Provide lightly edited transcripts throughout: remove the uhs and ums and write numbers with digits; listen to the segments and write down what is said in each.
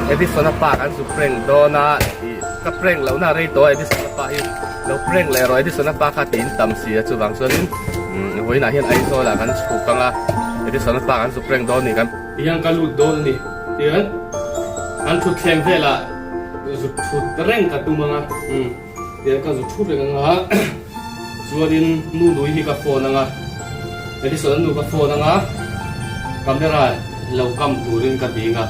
Edison-a pa kan zu prank dawn a ih ka prank lohna a rei tawh a Edison-a pa hi lo prank leh rawh Edison-a pa kha tiin tam si a chuvang chuanin umm vawiinah hian Aizawl ah kan chhuk ang a Edison-a pa kan zu prank dawn a ni kan Tihian ka lut dawn a ni tihian an thutthleng velah zu thut reng ka tum ang a umm tihian ka zu thut reng ang a chuanin nu nui hi ka phone ang a Edison-a nu ka phone ang a camera lo kam turin ka ding a.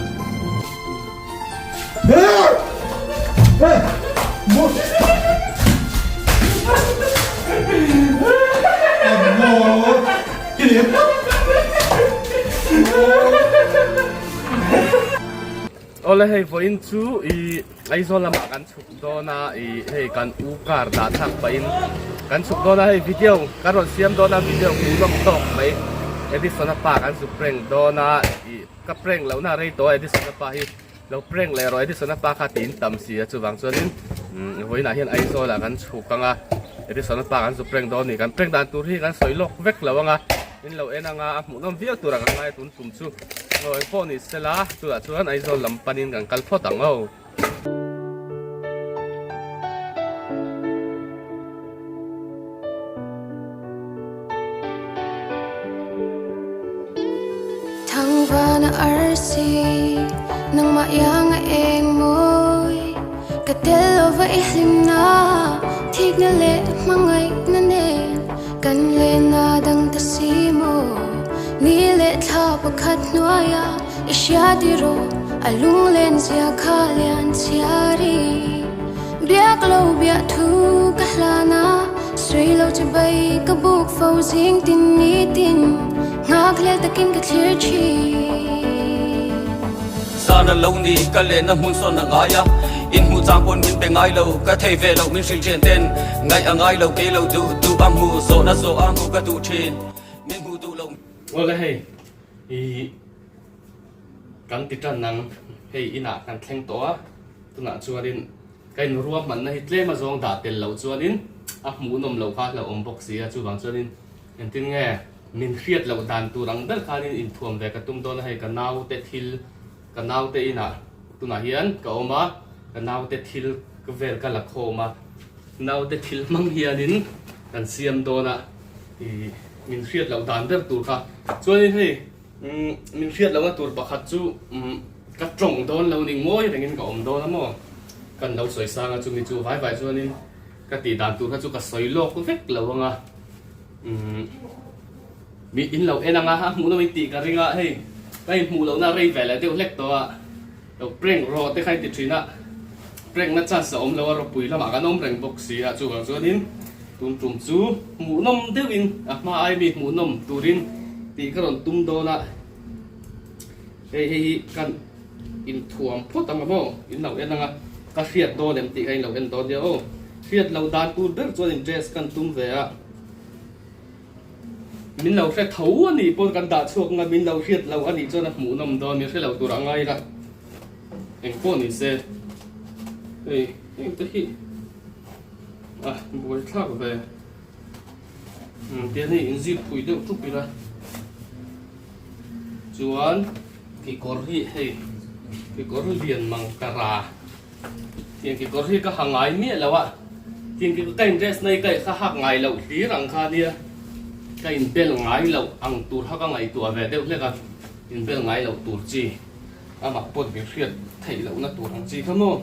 Awle hei vawiin chu ih Aizawl lamah kan chhuk dawn a ih hei kan u car dah thlak pahin kan chhuk dawn a hei video kan rawn siam dawn a video hmuhnawm tawk mai Edison-a pa kan zu prank dawn a ih Ka prank lohna a rei tawh a Edison-a pa hi lo prank leh rawh Edison-a pa kha tiin tam si a chuvang chuanin vawiinah hian Aizawl ah kan chhuk ang a Edison-a pa kan zu prank dawn a ni kan prank dan tur hi kan sawi lawk vek lo ang a in lo en ang a a hmuhnawm viau tur ah kan ngai a tun tum chu aw engpawh ni sela chutah chuan Aizawl lam panin kan kal phawt ang aw. Thangvana arsi nangmah ianga eng mawi Ka tel lova i hlimna thikna leh hmangaihna nen Kan lenna dang ta si maw Ni leh thla pakhat hnuaia I hria tiraw a lunglen zia kha lian chhiari Biak lo biah thu ka hlan a Sui lo chi bai ka buk fo zing tin ni tin Nghak hlel takin ka thlir thin. Zan a lo ni ka lenna hmun sawn a ngai a In hmuh chang pawn min pe ngai lo Ka thei ve loh min hrilh thian ten Ngaih a ngai lo kei lo duh duh a hmu Zawhna zawh a hmu ka duh thin Min hmuh duh lo Awle hei I kan ti tan ang hei inah kan thleng tawh a tunah chuanin ka inruahmanna hi tlem azawng dah tel loh chuanin a hmuhnawm loh kha a hlauhawm bawk si a chuvang chuanin engtin nge min hriat loh dan tur ang ber khanin inthuam ve ka tum dawn a hei ka naute thil ka naute inah tunah hian ka awm a ka naute thil vel ka la khawm a naute thil hmang hianin kan siam dawn a ih min hriat loh dan ber tur kha chuanin hei umm min hriat lohna tur pakhat chu umm ka tawng dawn lo ni ngawi rengin ka awm dawn a maw kan lo sawi sang a chumi chu vai vai chuanin ka tih dan tur kha chu ka sawi lawk vek lo ang a umm mi in lo en ang a a hmuh loin tih ka ring a hei ka inhmuh lohna rei ve leh deuh hlek tawh a. Lo prank rawh te kha i ti thin a, prank na chance a awm lo a, ropui lamah kan awm reng bawk si a, chuvang chuanin tun tum chu hmuhnawm deuhin a hma ai mi hmuhnawm turin tih ka rawn tum dawn a, hei hei hi kan inthuam phawt ang a maw, in lo en ang a, ka hriat dawn em tih kha in lo en dawn nia aw, hriat lo dan tur ber chuan in dress kan tum ve a. Min lo hre tho a nih pawn kan dah chhuak nga, min lo hriat lo a nih chuan a hmuhnawm dawn, min hre lo tur a ngai la, eng pawh ni se hei heng te hi a buai thlak ve umm tian hei inzip phui deuh thup ila chuan kekawr hi hei kekawr lian mang ta ra. Tiang kekawr hi ka ha ngai miah lo a, tiang kekawr ka in dress na hi ka hak ngai loh hlir ang kha nia, ka in bel ngai loh ang tur kha ka ngaihtuah ve deuh hlek a, in bel ngai loh tur chi amah pawt min hriat theih loh na tur ang chi kha maw,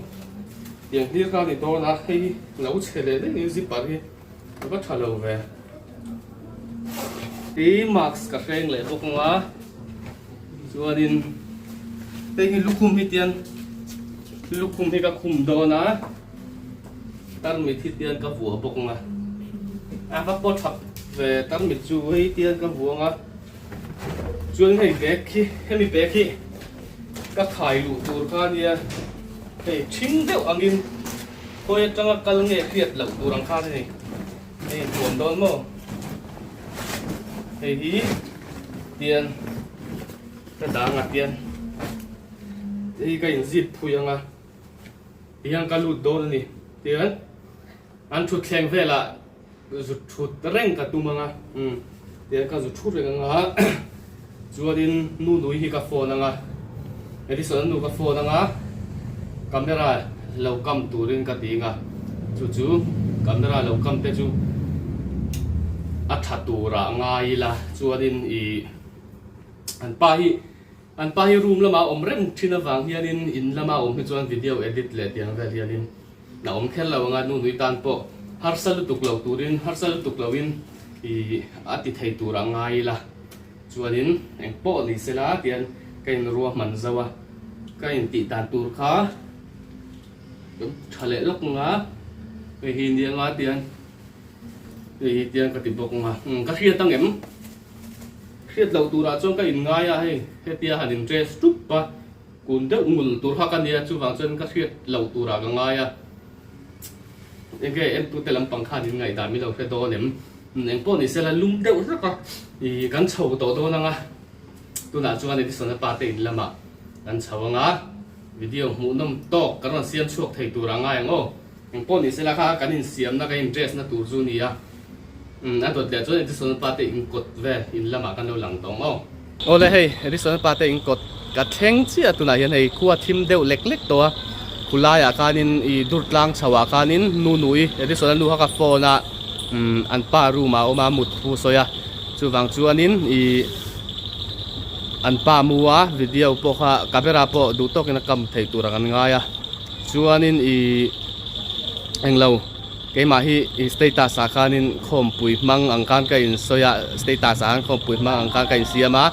tiang hlir kha a ni dawn a, hei hi lo chhe leh daih in zipper hi a va tha lo ve, ti mask ka hreng leh bawk ang a. Chuanin hei hi lukhum hi tian lukhum hi ka khum dawn a tarmit hi tian ka vuah bawk ang a a va pawt thap ve tarmit chu hei tian ka vuah ang a chuan hei bag hi hemi bag hi ka khai luh tur kha ania hei ṭhing deuh angin khawi aṭanga kal nge hriat loh tur ang khan a ni. Hei tuam dawn maw? Hei hi tian ka dang ah tian hei ka inzip phui ang a tihian ka lut dawn a ni tian an thutthleng velah zu thut reng ka tum ang a umm tian ka zu thut reng ang a chuanin nu nui hi ka phone ang a Edison-a nu ka phone ang a. Camera lo kam turin ka ti anga chu chu camera lo kam te chu a tha turah ngai ila chuanin ih an pa hi an pa hi room lamah a awm reng thin avang hianin in lama awm hi chuan video edit leh tiang vel hianin a awm kher lo anga nu nui tan pawh harsa lutuk lo turin harsa lutuk loin ih a ti thei turah ngai ila. Chuanin eng pawh ni sela tian ka inruahman zauh a, ka intih dan tur kha ka tha leh lawk anga, hei hi nia nga tian hei hi tian ka ti bawk anga, umm ka hriat ang em? Hriat loh turah chuan ka inngai a hei hetia han in dress tup a, kun deuh ngul tur kha ka nia chuvang chuan ka hriat loh turah ka ngai a. Enge entute lampang khan in ngaihdan min lo hre dawn em? Eng pawh ni sela lum deuh hlek a, ih kan chho tawh dawn ang a, tunah chuan Edison a pa te in lamah kan chho ang a, video hmuhnawm tawk kan rawn siam chhuak thei tur a ngai ang aw. Eng pawh ni sela kha kan insiamna kan in dress na tur chu ni a, umm a dawt leh chuan Edison a pa te in kawt vel in lamah kan lo lang tawh ang aw. Awle hei Edison a pa te in kawt ka thleng chiah tunah hian hei khua thim deuh lek lek tawh a, khulaiah khanin ih dur tlang chho ah khanin nu nui Edison a nu kha ka phone a, Umm an pa room ah a awm a mut thu a sawi a chuvang chuanin ih an pa mu a video pawh kha camera pawh duh tawkin a kam theih tur ang an ngai a chuanin ih englo keimah hi ih status ah khanin khawmpui hmang ang khan ka insawi a status ah khan khawmpui hmang ang khan ka insiam a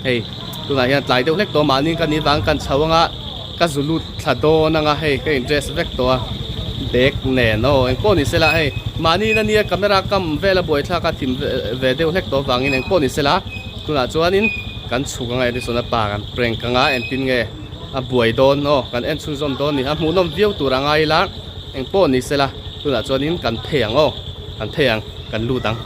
hei tunah hian tlai deuh hlek tawh mahni ka nih vang kan chho anga. Ka zu lut thla dawn anga hei ka in dress vek tawh a bag nen aw engpawh ni sela hei mahni in ania camera kam vel a buaithlak a thim ve deuh hlek tawh avangin engpawh ni sela tunah chuanin kan chhuk anga Edison a pa kan prank anga entin nge a buai dawn aw kan en chhunzawm dawn ni a hmuhnawm viau tur a ngai ila engpawh ni sela tunah chuanin kan phei ang aw kan phei ang kan lut ang.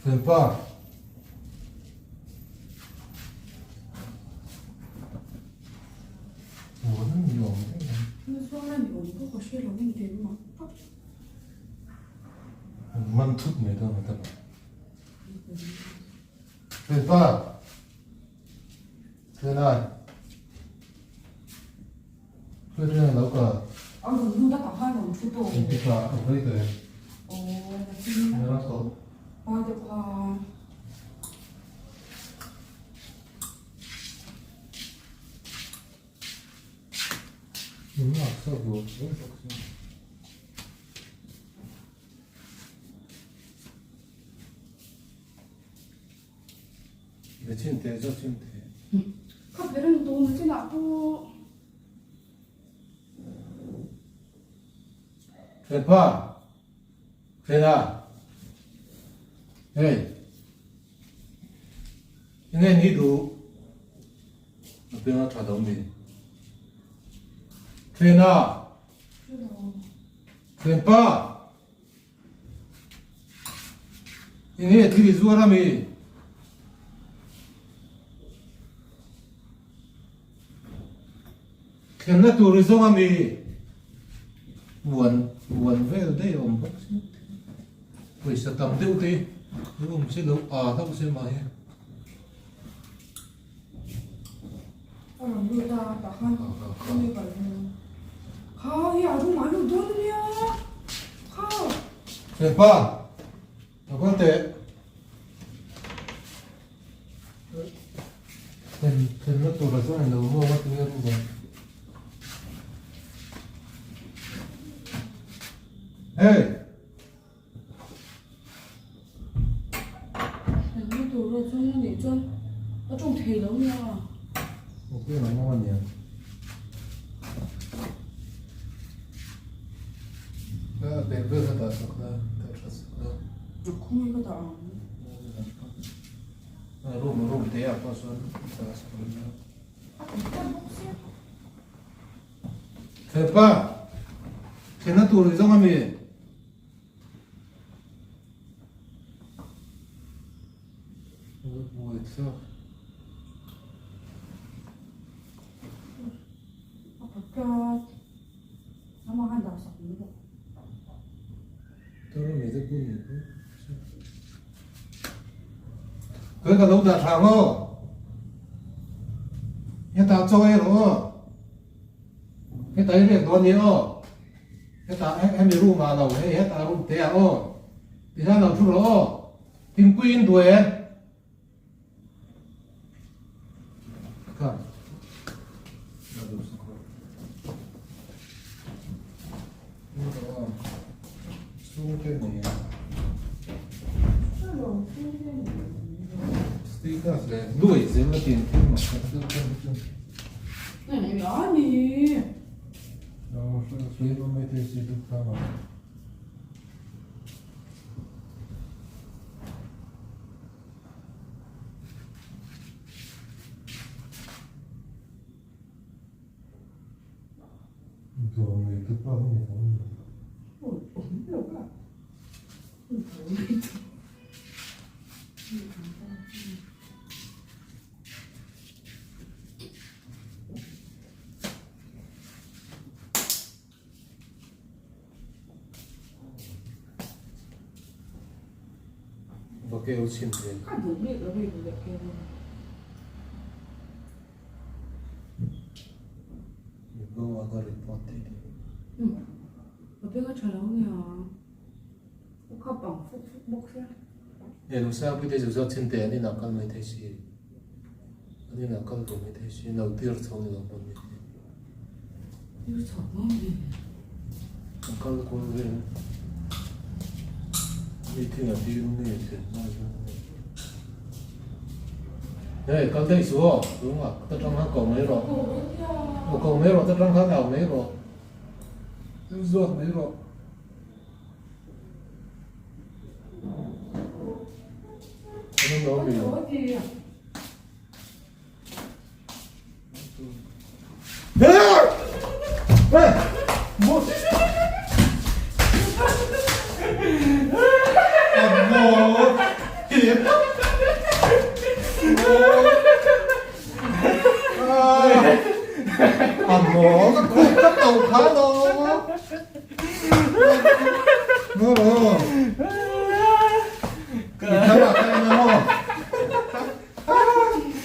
Felpa. Man thut mai ta mai ta. Felpa. Felai. Kha ber an tawm chinah pawh. Thianpa, Thiana, hei, enge ni duh? A piang a tha lo mi. Thiana, Thianpa, enge thil i zuar a mi? Thlenna tur i zawng a mi? Uan uan vel daih a awm bawk si. Pawisa tam deuh te hi awm se lo a hlauh se mah hi. A rawn lut a tah khan ka mi kal hmel. Kha hi a room ah a lut dawn a nia. Kha. Thianpa, lo kal teh. Thlen thlenna tur a zawng lo maw a tinge room ah. Hey! Thlenna tur a zawng a nih chuan a tawng thei lo nia. Ok ang maw a nia. A bag vel kha dah sak la, dah tha sak la. A khawnge ka dah ang. Room room te ah pawh chuan dah sak la nia. A ti tlat bawk sia. Thlepa, thlenna tur i zawng ami? Buai thlak. A patat. Ama khan dah sak mai bawk. Tar ami te bun ni bawk. Kei ka lo dah tha maw? Hetah chaw ei rawh aw. Hetah i rek dawn ni aw. Hetah hemi room ah lo hei hetah room te ah aw. Tihian lo thu rawh aw. Thingpui in duai e. Kha. Bakeu chhin ve. A duh bik lo hei duh leh keu. You go other report te ni. Ka beng a tha lo nia. U khap ang fuk fuk bawk sia. E lu sa pui te zu zawt chhin te an inah kal mai thei si. An inah kal duh mai thei si. Lo tir chho ni lo pawn ni. Tir chho ngam ve. An kal kual vel. Mi thing a tir nge thlen lai zawng nge. Hey, kal daih su aw, tunga ta tang khan ko mai rawh. Aw ko mai rawh, ta tang khan au mai rawh. Zawt mai rawh. Ano lo mi?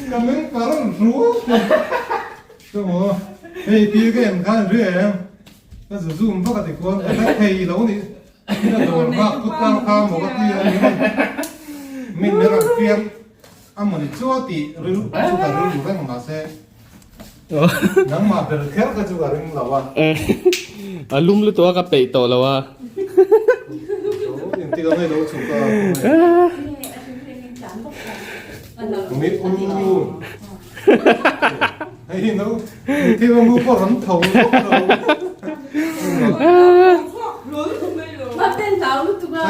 Ka meng par ang hru Chu maw hei pi ka en khan ri em ka zu zoom vak a ti kual ka hre thei lo ni ka dawr nghak put tlang kha maw ka ti a ni min ber ang fiam a mawni chu a tih rilru chu ka rilru reng mahse. Nangmah ber kher kha chu ka ring lo a. A lum lutuk a ka peih tawh lo a. Engtik ang ilo chhuk a. Mi u. Hei no thil ang u pawh rawn tho bawk lo.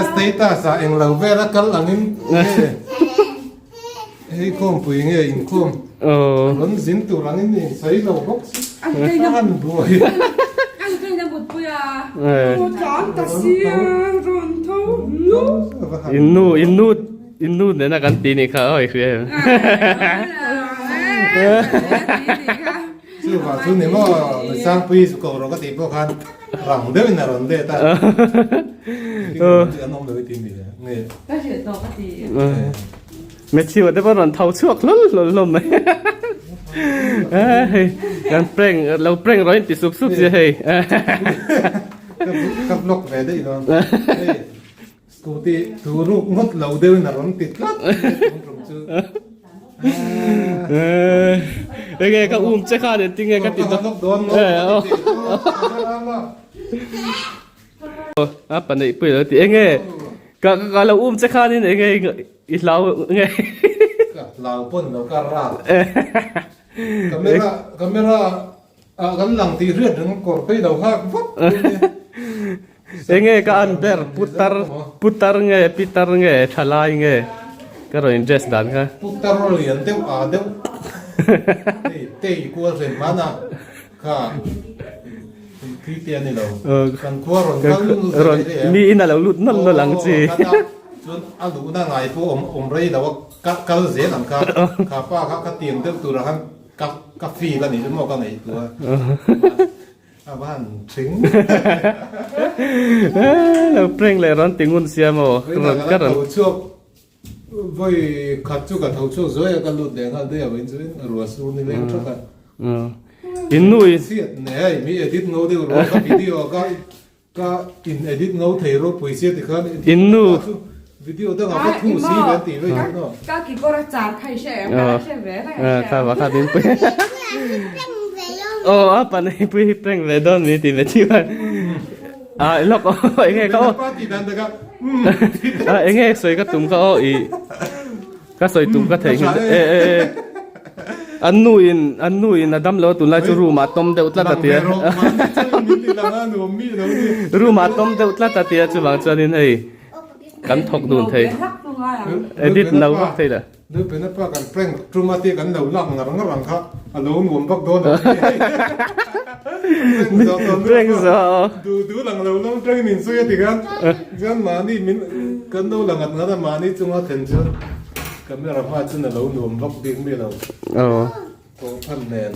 A status ah englo vel a kal angin Hei khawmpui nge inkhawm rawn zin tur angin i sawi lo bawk si a han buai. Innu innu innu nena kan ti nih kha awi hria em. Chuvang chu ni maw Sangpui zu ko rawh ka tih pawh khan rang deuhin a rawn let a. An awm lo i ti mi le nge. Ka hrilh tawh ka ti. Matthew a te pawh rawn tho chhuak hlawl hlawl hlawm mai. Hei kan prank lo prank rawh in ti sup sup sia hei. Ka vlog ve daih dawn. Hei scooty tu ruk ngawt lo deuhin a rawn ti tlat tun tum chu. Enge ka um che khan engtin nge ka ti dawn. A paneih pui lo ti enge ka ka lo um che khanin enge i hlau nge ka hlau pawn lo ka ral camera camera ah kan lang tih hriat reng kawr phei lo hak vat enge ka an ber putar putar nge pitar nge thalai nge ka rawn in dress dan kha putar lian deuh a deuh hei tei kual hren hmana Kha khi te a ni lo. Kan khua rawn kal rawn mi in a lo lut nawlh nawlh ang chi. Chuan a luhna ngai pawh awm awm rei lo a ka kal zel ang kha. Kha pa kha ka tiang deuh turah khan ka ka feel a nih chu maw ka ngaihtuah a. A va han thing. Lo prank leh rawn ti ngun sia maw. Ka rawn tho chhuak Vawi khat chu ka tho chhuak zuai a, ka lut leh nghal daih a vawiin chuan ruah sur ni leng thak a. In nu i. Chhiat nei hei mi edit ngo deuh rawh ka video ka ka in edit ngo thei ropui sia tikhan edit In nu. Video dangah ka thu si ve an tih vei chu no. Ka kekawr a char kha i hre em? Ka la hre ve reng a Kha va kha din pui. Aw a pa nei pui hi prank ve dawn mi ti ve chian. A lawk aw enge ka aw. A enge sawi ka tum kha aw i ka sawi tum ka theih nghilh e e e an nu in an nu in a dam lo tunlai chu room ah tawm deuh tlat a tia room ah tawm deuh tlat a tia chuvang chuanin hei kan thawk dun thei edit no vak thei la. Lupin a pa kan prank tum a tih kan lo lak ngar ngar ang kha a lo nuam vak dawn a ni. Prank zawh tawh Prank zawh. Duh duh lang lo lawm tangin min sawi a ti khan chuan mahni min kan lo la ngat ngat a mahni chunga thlen chuan camera hma chuan a lo nuam vak bik mi lo. Aw. Tawh phan nen.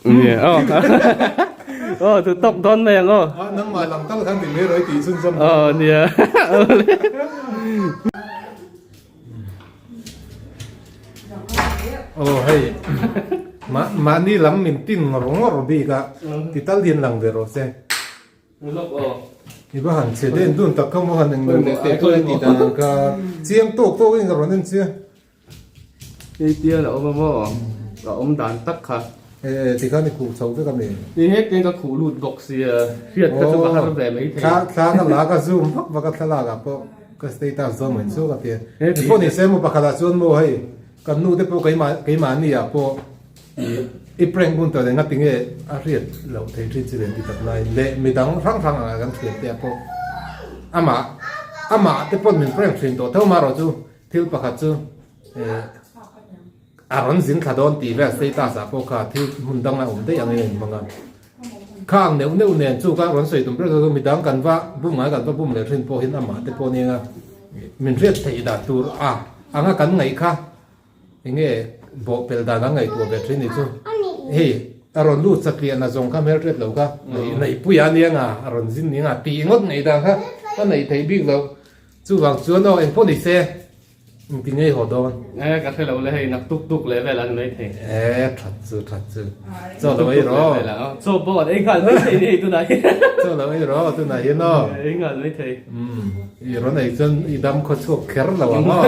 Nia aw. Aw duh tawk dawn mai ang aw. A nangmah lang tal khan ti mai rawh i tih chhunzawm. Aw nia. Aw hei mahni lam min tin ngawr ngawr bik a ti tal hian lang ve rawh se. I va han che den dun tak kha maw han englo leh teh pawh i tih dan ang kha chiang tawk tawk in ka rawn en che. Hei tia la awm a maw ka awm dan tak kha. E tikhan i khuh chho vek a mi. Ni hek ka khuh lut bawk sia hriat kha chu ka har ve mai thei. Thla thla ka la ka zoom vak vak a thlalak ah pawh. Ka status dawn mai chu ka ti a. He pawh ni se maw pakhat ah chuan maw hei kan nu te pawh keimah keimahni ah pawh ih i prank hun tawh leh nga tinge a hriat loh thei thin chi len ti tak laiin leh midang hrang hrang ang ah kan thian te ah pawh amah amah te pawn min prank thin tawh tho marawh chu thil pakhat chu eh a rawn zin thla dawn tih vel status ah pawh kha thil hmun dang a awm daih ang in a inhmang a. Khang neuh neuh nen chu ka rawn sawi tum ber chu midang kan va bum ngai kan va bum leh thin pawhin amah te pawh nia min hriat theih dan tur a anga kan ngaih kha enge bawh pel dan an ngaihtuah ve thin ni chu hei a rawn lut satliahna zawng kha hmelhriat lo kha neihpui a nia nga a rawn zin nia nga tih ngawt ngaih dan kha a neih theih bik lo chuvang chuan aw engpawh ni se. Inti ngei haw dawn. E ka hre lo le hei nak tuk tuk leh vel an mai thei. E that chu that chu. Chaw lo ei rawh. Chaw pawh an ei nghal mai thei ni tunah hian. Chaw lo ei rawh tunah hian aw. Ei nghal mai thei. Umm i rawn ei chuan i dam khaw chhuak kher lo ang aw.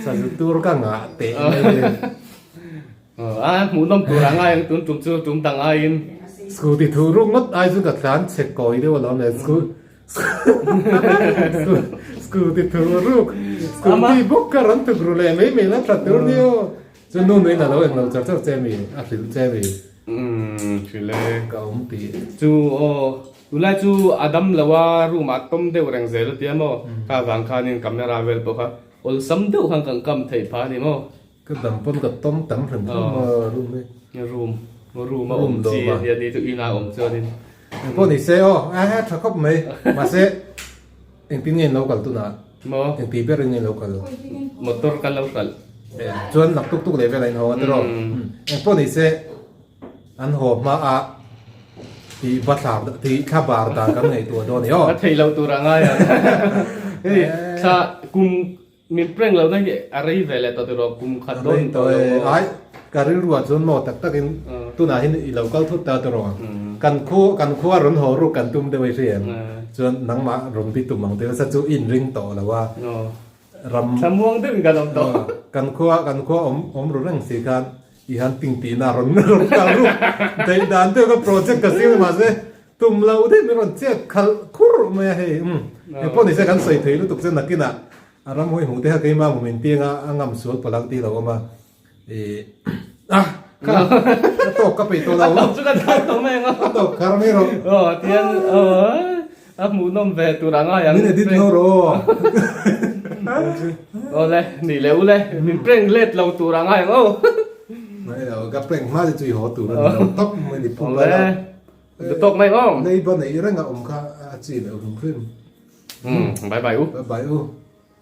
Sazu tur ka ngah teh mai ni. A hmuhnawm tur a ngai ang tun tum chu tum dang aiin. Scooty thu ruk ngawt ai chu ka tlan chhe kawi deuh alawm le Scooty thu ruk Scooty bawk ka rawn tuk ru leh mai mai la tha tur ni aw. Chu nu nuin a lo englo char char che mi a hrilh che mi. Umm hrilh e. Ka awm tih. Chu aw tunlai chu a dam lo a room ah tawm deuh reng zel a tia maw kha vang khanin camera vel pawh kha awlsam deuh khan kan kam theih phah a ni maw. Ka dam pawn ka tawm tam hrim hrim a room hi. Room room a awm chi a nia ni chu inah awm chuanin. Engpawh ni se aw a tha khawp mai mahse engtin nge in lo kal tunah Maw engti ber in nge in lo kal. Motor kan lo hralh. Chuan nak tuk tuk leh vel a in haw a tiraw. Engpawh ni se an haw hma a tih va thlak tih thla bar dan kan ngaihtuah dawn a ni aw. A theih loh tur a ngai ang. Hei thla kum Min prank lo na hi a rei ve leh tawh tiraw kum khat dawn tawh lo maw? Ai ka rilru ah chuan maw tak tak in tunah hian i lo kal thut ta tiraw kan khu kan khua rawn haw ruk kan tum deuh i hria em chuan nangmah rawn bi tum ang tih nasa chu i inring tawh lo a ram Thlamuang deuh in kan awm tawh. Kan khua kan khua awm awm ru reng si khan i han ting tihna rawn rawn kal ruk daih dan deuh ka project ka siam mahse Tum lo deuh min rawn chet khalh khur mai a hei umm engpawh nise kan sawi thei lutuk chu nakinah a ram hawi hmuh te kha keimah hmu min piang a a ngam sual palh ang tih lo awm a ih ah kha a tawk ka peih tawh lo a tawk chu ka thar tawh mai ang a tawk khar mai rawh aw tian aw a hmuhnawm ve tur a ngai ang min edit lo rawh aw le nih leh u le min prank let lo tur a ngai ang aw mai lo ka prank hma chu i haw tur a ni lo tawp mai ni pum lai lo Duh tawk mai awm. Neighbor neih reng a awm kha a chi loh hrim hrim. Bye bye u. Bye bye u.